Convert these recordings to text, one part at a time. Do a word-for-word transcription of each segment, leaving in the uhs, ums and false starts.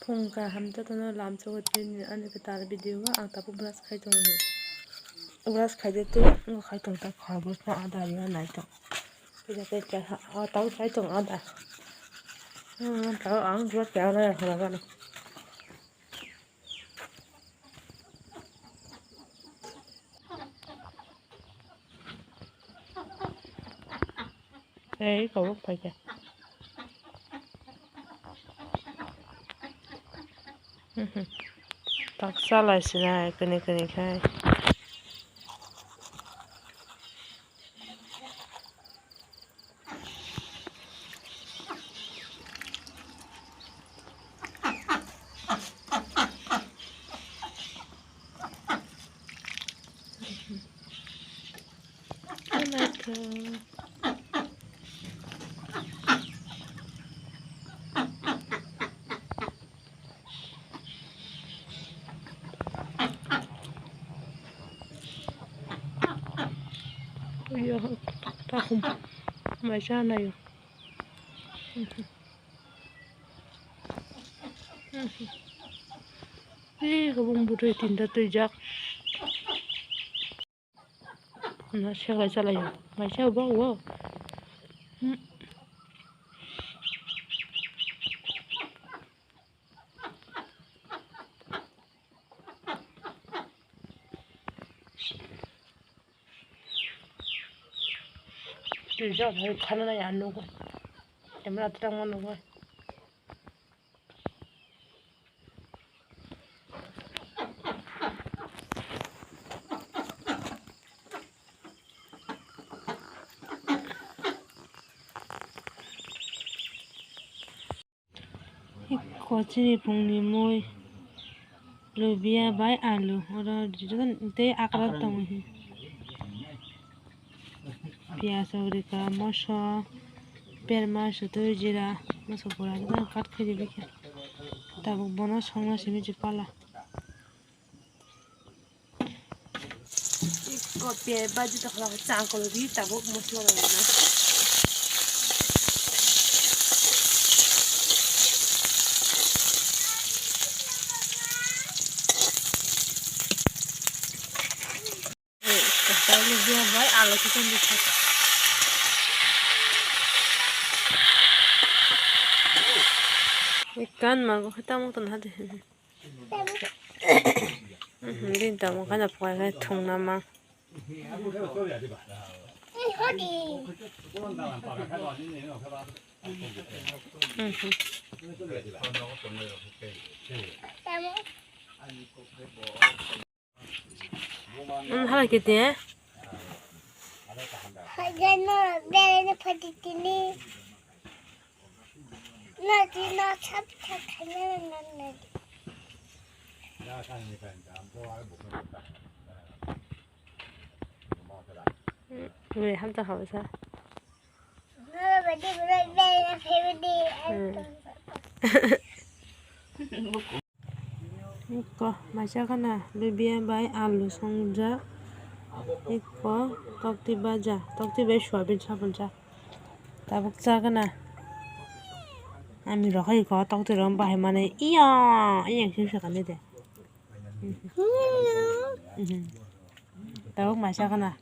Phung kaham jotono lamsogo tini ani kwtal video o ang tabuk brush khai tongo. Brush khai de tu, wngkha khai tong ta khorokbosno ada rwna naithok. Puja tei keha o tabuk khai tong ada. Hmm, tabuk ang brush khai rwna naithok. Ei, kobok paikha. Tak salai sinai kini kini khai. Uyo, takhum. Mai cha nayo. Ee, kobong bwtwi tinta twijak. Na seklai chalaio. Mai cha bo wo. Hmm. Twi jat hai khana nai ang nugo. Camera twtangma nugo. Iko chini phungni mui, lubia bai alu, oro joto tei akra tongo. Piyaj, rika, moso, perma, sotwi, jira, moso gura joto cut khe rikha. Tabuk bono songna simi se pala. Iko piyaj baji tokla chang kolo di tabuk moso rok na. Iko lubia bai alu khe tong di kha. Ikan mago khe tamo ton hade. Bini tamo khana phukai khai thungna ma. Hala kiti. Hajano bere phatitini. Nadi na sab sa khanya na nadi. Ui, hamta hausa. Mama badi bro bere na family. Iko maisa khana lubia bai alu songjak. Iko tokti baja, tokti bai soyabin sapunsa. Tabuk cha khana. Ami rok hai iko tokti rok bahai mani iya iya sing sakani de. Tabuk maisa khana.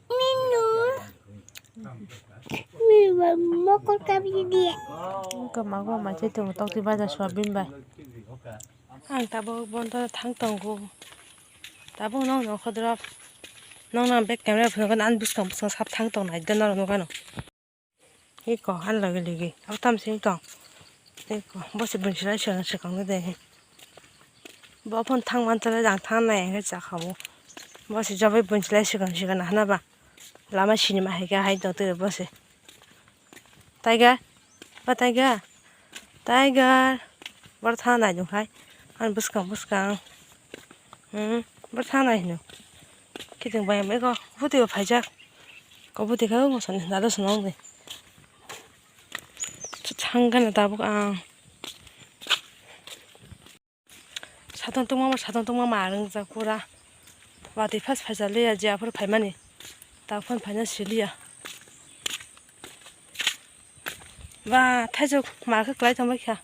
Mokol kabi dia. Kama go maisa tongo tokti baja soyabin bai. Ang tabuk bondo thang tongo. Tabuk nong nong khodrop. Nong nong bek camera phunukgo ani bwskang bwskang sap thang tong nai do norok nukano. Iko han logi logi abo tam sing tong. Iko bosi bunsilai swkang swkang de. Bo phone thang man tole jang thang nai hwnkhe chakha bo. Bosi jobai bunsilai swkang swkang hana ba. Lama sinima hai khe hai tong twi bosi. Tiger, ba Tiger, Tiger. Bor thana nai hai. Ani bwskang bwskang. Hmm, bor thana nai hino. Kiting bai mai ko buti o phaijak. Ko buti kha mo sani dada sano de. Thangana tabuk ang. Satung tungma, satung tungma ma ringjak pura. Watwi phas phaijak liya, je aphuru phaimani. Tabuk phano phaina siliya. Ba, thaijwk ma khe kwlai tongbaikha.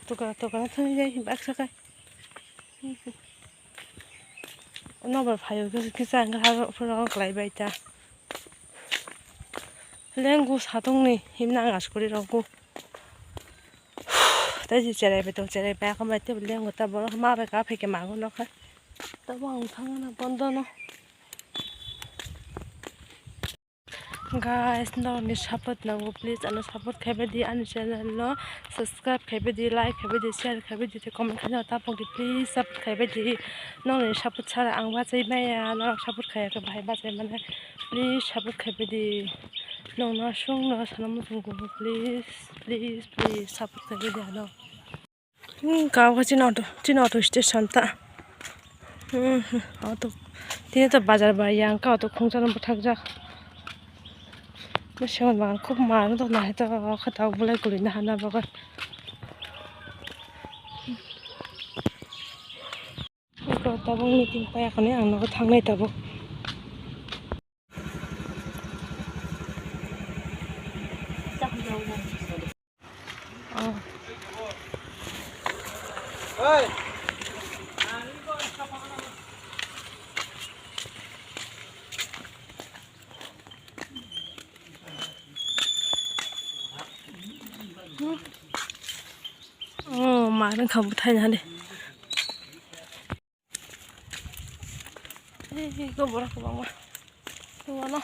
Tukra tukra thani jai baksa kai. Nobar phaio kisa kisa ang ha phuro klai bai ta. Lengo satongni himna ang askuri rogo. Tei si cherai bai tong cherai bai khamai tei lengo ta borok ma bai ka phai khe mago nokha. Tabo ang thangna bondo no. Guys, nokni support nango, please ano support khaibai di, ani channel no subscribe khaibai di, like khaibai di, share khaibai di, tei comment khaina ta pokdi, please support khaibai di. Nokni support sara ang bachai maya, norok support khaiya khe bahai bachai mane, please support khaibai di. Nokno songno sana muchung kugo, please, please, please support khaibai di ano. Hmm, kabo chini auto, chini auto station ta. Hmm, hmm, auto. Tini to bazar bai yang ka auto khungsa no bwthakjak. Bo segon bagan khub ma no dok nai to kha ta bulai guri na hana bagan. Iko tabuk meeting paya khani ang nogo thangnai tabuk. Oh, ma nang khabu thai na de. Ei, go borok kwbangma. Tungwano.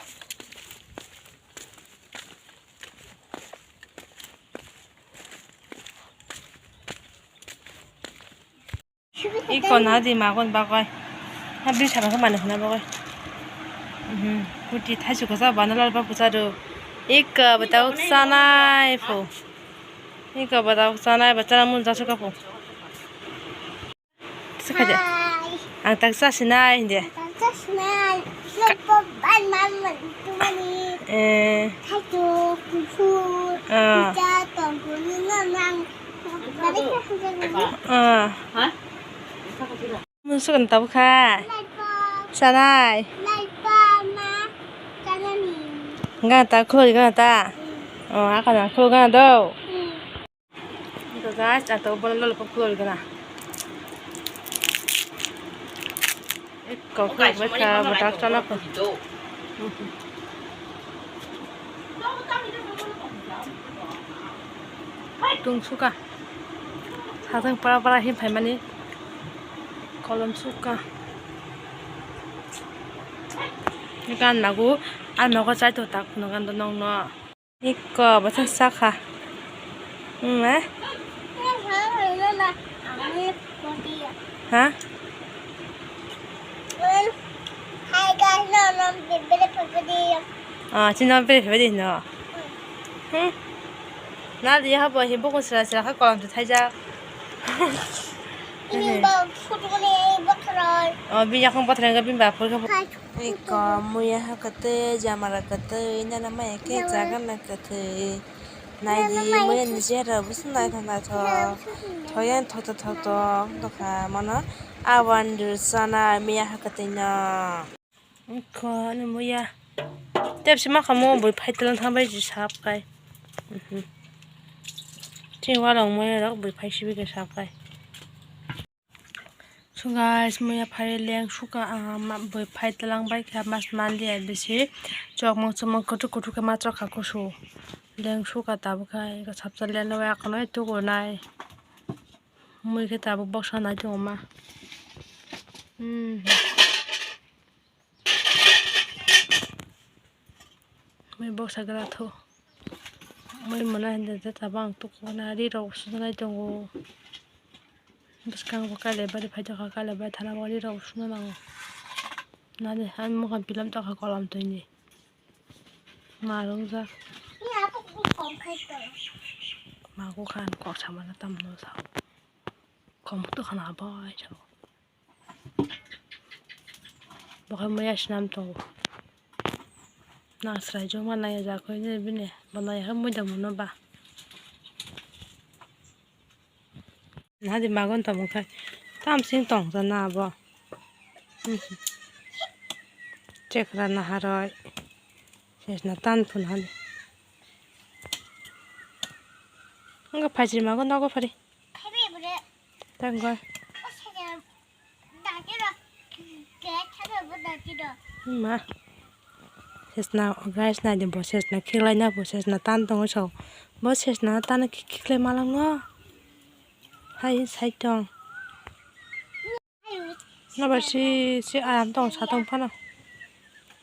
Iko na di magon bagoi. Ha bisa ba mani hona bagoi. Mhm. Kuti thaisu kasa bana lal ba pusa do. Iko batau sanai pho. Iko batau sanai ba chana mun jasu ka pho. Sakhaja. Hi. Ang tak sa sinai hindi. Ang tak sa sinai. Lobo ban man man tumani. Eh. Thaito kusu. Ah. Kita tongkuni nang. Balik ka hujang ni. Ah. Ha? Musukan tabu kha. Laipa. Sanai. Laipa ma. Sanani. Gana ta khuloi gana ta. Hmm. Oh, akana khuloi gana do. Hmm. Ito guys, ato bola lollipop khuloi gana. Ekko khuloi ka badak chana ko. Tung suka. Sajang para para him phaimani. Kolom suka. Gan magu, ar nogo chai to tak no gan do nong no. Ikko bwsa sakha. Hmm, eh? Ha? Ah, chini bere phaibai di no. Hmm. Na di ha bo hi bukung sra sra kha kolam tu thaijak. Ini ba photo ni bothrai. Oh, bini yakung bothrai ga bini ba phor kha. Iko muya ha kwtwi, jamara kwtwi, nana maya khe jaga na kwtwi. Naidi muya ni chehra bisingo naithok naithok. Thoyang thoktok thoktok wngkha mano. Aboni rwchana miya ha kwtwi no. Iko ani muya. Tepsi ma khamu bui phaitwlang thangbai ji sap kai. Mhm. Chini walong muya rok bui phai sibi khe sap kai. So guys, muya phai leng suka, ah, ma-, bui phai tlang bai kha mas manliya bisi chokmang chumang kuthuk kuthuk khe ma chokha kusu. Leng suka tabuk khai sapsa leng bai akhonoi tukunai. Mui khe tabuk boksa nai tongo ma. Hmm. Mui boksa gra tho. Mui mona hinda jeta bang tukuna ri rok sunai tongo. Bwskango kailai bari phaitokha, kailai bai thana bo ri rok suna nango. Nani ani mokhan pilam tokha kolam toini. Ma rwngjak. Mago khan kok samana tamno sao. Kom to khana bai sao. Bo khe muya swnam tongo. Nang srai joma nai ja koi ne bini. Bo nai ha muida muno ba. Nadi magon tamo khai. Tam sing tong jana bo. Chekra naharoi. Sesna tan phun hali. Nga phajri magon nogo phari. Tangkha. Ma. Sesna, guys, nai di bo sesna khiklaina bo sesna tan tongo sao. Bo sesna tan khiklai malang no. Hai sai tong. Nabar si, si aram tong sa tong phano.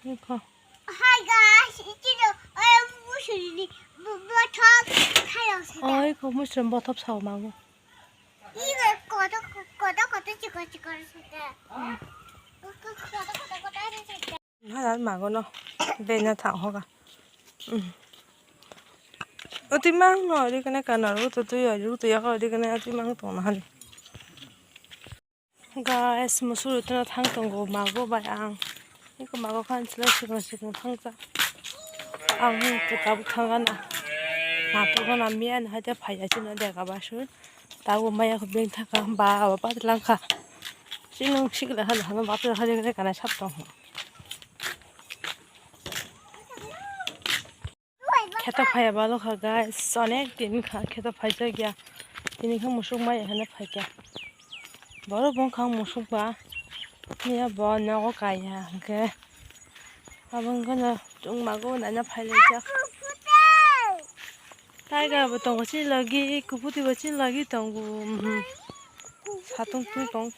Iko. Hi guys, it's the, uh, mushroom, the, the top, chaos. Oi, ko mushroom bothop sao mago. Iko koto, koto, koto chikon chikon sita. Koto, koto, koto sita. Hajar mago no, bena thang hoga. Oti mang no, ri kene kana ru tu tu yo, ru tu ya ko, ri kene oti mang tong na hali. Guys, musuk rwtwna thang tongo mago bai ang. Eko mago khan chwla sikon sikon thangsa. Ang hwn tabuk thangana. Natok gana miya ni haite phaiya chini dega basu. Tabuk maya kho beng thangka ba abo patlang kha. Chini sikla hal hal ba patlang hal hal kana sap tong. Kheto phaiya balo kha guys, onek din kha kheto phaijak ya. Tini khe musuk mai hwnwi phaikha. Borok bo wngkha musuk ba. Miya bo nogo kaiya hwnkhe. Abo wngkhano chwng mago naina phailaijak. Tiger bo tongo chini logi, kuputi bo chini logi tongo. Mhm. Satung tung tong.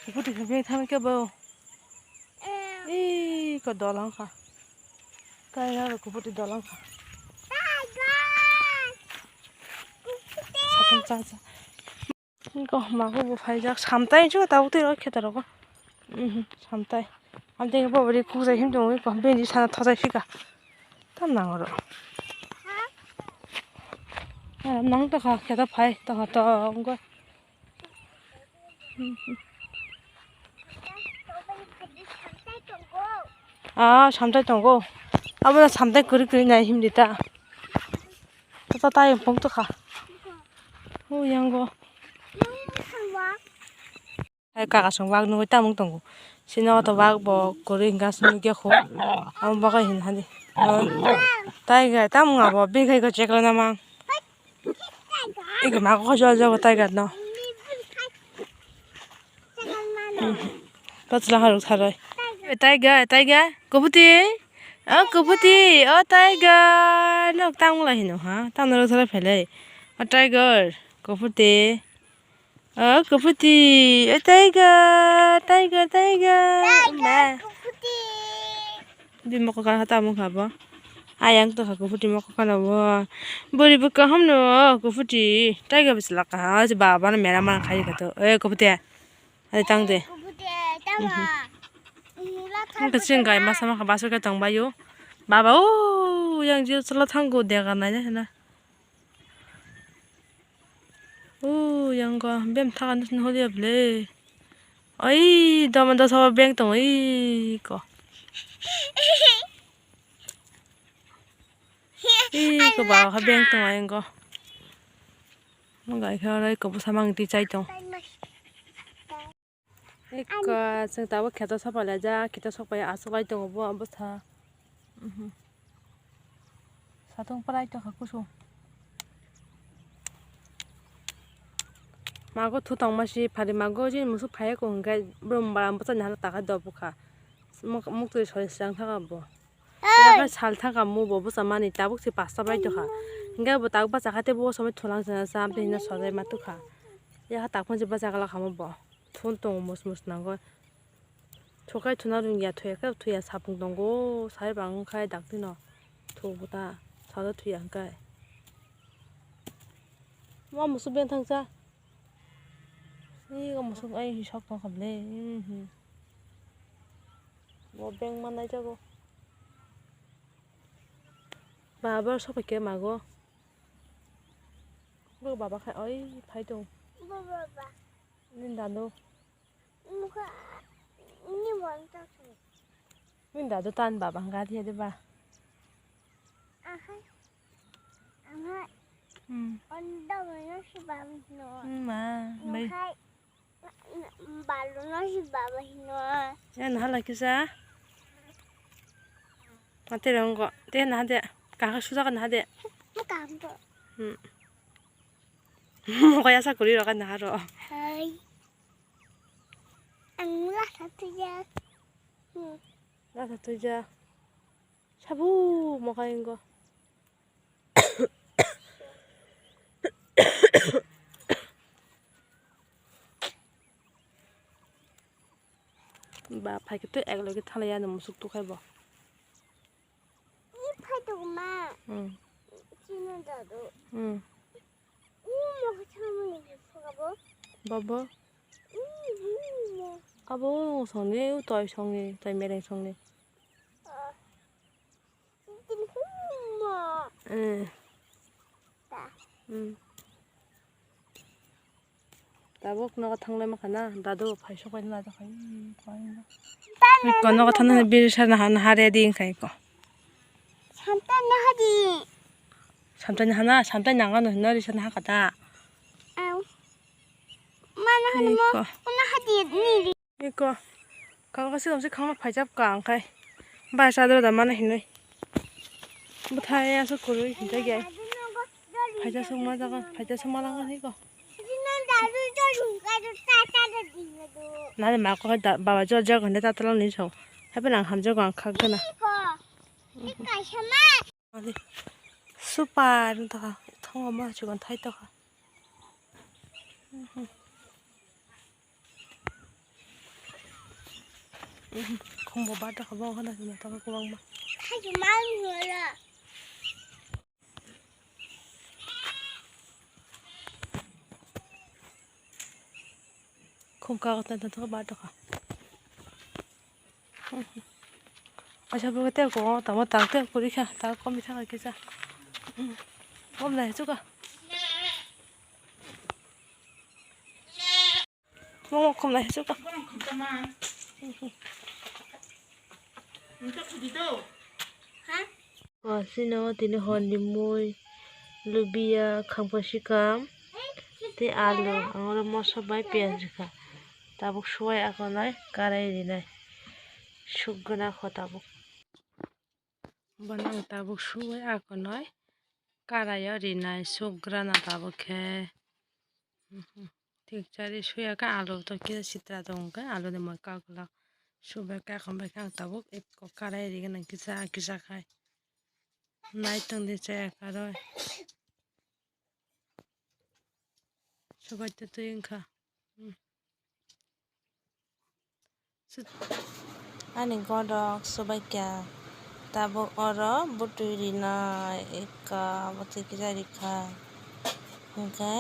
Kuputi khe beng thangkhe bo. Ih, ko dolang kha. Tiger rok kubuti dolang kha. Satung cha cha. Ko mago bo phaijak samtai chu tabuk twi rok khe ta rok. Mhm, samtai. Am tei bo bari kuk jai him tong ko bini sana thojai phika. Tam nang oro. Nang ta kha khe ta phai ta kha to ko. Ah, samtai tongo. Abo samtai kwrwi kwrwi nai himdi ta. Ta ta yang pong to kha. O yango. Hai kaka song wak nugui tamung tongo. Sino to wak bo kwrwi gas nugya kho. Amo bagai hin hadi. Tai ga tamung abo bikhai ko chekla namang. Iko ma ko jo jo tiger no. Patla haruk tharoi. Tiger, tiger, kubuti. O kubuti, o tiger. Nok tang mula hino ha. Tang noro tharoi phele. O tiger, kubuti. O kubuti, o tiger, tiger, tiger. Ma. Bini mokol kana tamo kha bo. Ayang to kha kufuti mokol kana bo. Bwrwi bwkha hamno kufuti. Taiga bwsla kaha. Baba no mera mana khai kha to. Eh kufuti. Ari tang de. Kufuti, tama. Nula thang kufuti gai na. Masa ma kha baso khe tong bayo. Baba o yang jil sala thang go dega nai na hena. O yang go bem thaga nus no holia ble. Oi doma dosa beng tong oi ko. Ih, ko ba kha beng tong ai go. Mo gai kha rai ko bwsa mang ti chai tong. Ika chwng tabuk kheto sopalaijak, kheto sokpai achuk lai tongo bo bwsa. Mhm. Satung prai tongkha kusu. Mago thu tongma si phari mago jini musuk phaiya ko hwnkhe brum bara bwsani hala takha dobukha. Muk-, muktwi sori srang thaka bo. Yaphai sal thangkha mo bo bwsa mani tabuk se pasta bai tokha. Hingke bo tabuk bachakha tei bo somoi thulang chana cha amtwi hino sojai ma tukha. Yakha takphang se bachakha lakha mo bo. Thun tongo mus mus nango. Thukai thuna rwngya thuya khe thuya sapung tongo. Sai bang khai daktino. Thuk buta. Sado thuya hingkai. Ma musuk beng thangcha. Ih, o musuk ai sok tongkha ble. Mhm. Bo beng ma naijago. Baba sopai khe mago. Bo baba khai oi phai tong. Bo baba. Nini dadu. Mukha ni mon ta. Nini dadu tan baba hwnka dia de ba. Ahai. Ahai. Hmm. Onda mana si baba no. Hmm, ma. No bai. Hai. Balu no si baba hino. Ya, naha lagi sa. Mate ronggo. Te naha de. Kaha suja ka naha de. Kaha to. Hmm. Mokai asa kwrwi rok naharo. Hai. Ang lasa tuya. Hmm. Lasa tuya. Sabu mokai ingo. Ba, phai khe twi ek logi thalai ya, musuk tukhai bo. Ni phai tong ma. Hmm. Chini dadu. Hmm. Ni mo kha chama ni phuka bo. Babo. Ni, ni mo. Abo songni, u toi songni, toi mereng songni. Ah. Tin huma. Eh. Ta. Hmm. Tabuk nogo thanglai mankha na, dadu phai sok pai na, ko nogo thangna biri sa na, na hare di wngkha iko. Samtai na hadi. Samtai na hana, samtai nang ano hino risa na hakata. Au. Mana hadi mo, iko. Kuna hadi ni di. Iko. Kang kasi kamsi khangma phaijak ka angkai. Ba sa dro da mana hinoi. Bwthai aswk kwrwi hinjak ya. Phaisa sukma jaga, phaisa sukma langa hai ko. Nani ma ko da baba jor jaga hande tatalo ni so. Hape nang hamjago ang khak gana. Super wng tokha. Thongo ma chikon thai tokha. Khumbo bata kha bo khana sima tokha kwbangma. Khum kago tanta tokha bata kha. Acha bo te ko tamo tang te kuri kha ta komi thang kisa. Kom lai chuka. Momo khum lai suka. Sino tini hor ni mui, lubia, khangpa sikam, tei alu, ang oro moso bai piyaj rikha. Tabuk suwai akonai karai rinai. Sukgwna kho tabuk. Bono ang tabuk suwai akonoi karaio rinai sukgrana tabuk khe. Thik chari suya khe alu to kisa sitra tongo khe alu ni moi kak lak subai khe akon bai khe ang tabuk ekko karai rigana kisa kisa khai nai tongdi chaya karoi subai to twi wngkha. Ani godok subaikya tabuk oro bwtwi rinai ekka bwtwi kisa rikha hinkhe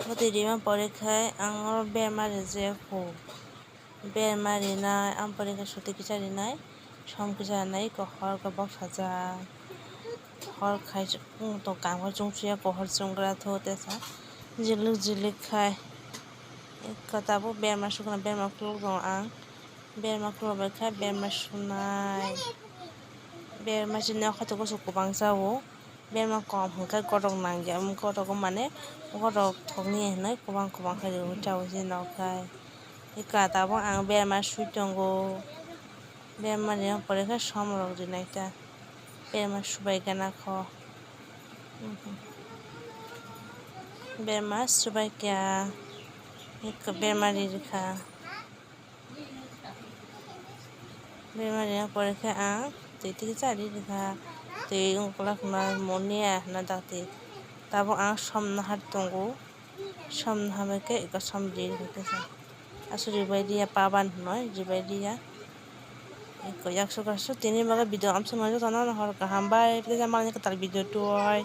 bwtwi rima pore khe ang oro berma rijekhu berma rinai ampore khe suti kisa rinai som kisa rinai ekka hor khe boksajak hor khai tong kang hor chungsuya pohor chungra tho tesa jilik jilik khai. Eko tabuk berma sukna berma khuluk tongo ang. Berma khuluk bai khe berma sunai. Berma chini o khaito kusu kwbang cha o. Berma kom hwnkhe kotok nangya. Kotok mane kotok thokni hinwi kwbang kwbang khe riwi cha o chini o khai. Eka tabuk ang berma sui tongo. Berma ni pore khe som rok rinai ta. Berma subai gana kho. Berma subai kya. Eko berma ri rikha. Berma rina pore khe ang twi twi cha ri rikha. Twi wng kwlak na moni ya hwnna dakti. Tabuk ang som nahar tongo. Som naha bai khe eko som ri rikha khe sa. Aswk ribai riya paban hwnwi ribai riya. Eko yaksu kasu tini bagwi video amsa manjo tana hor kaham bai tei malni kwtal video tuwai.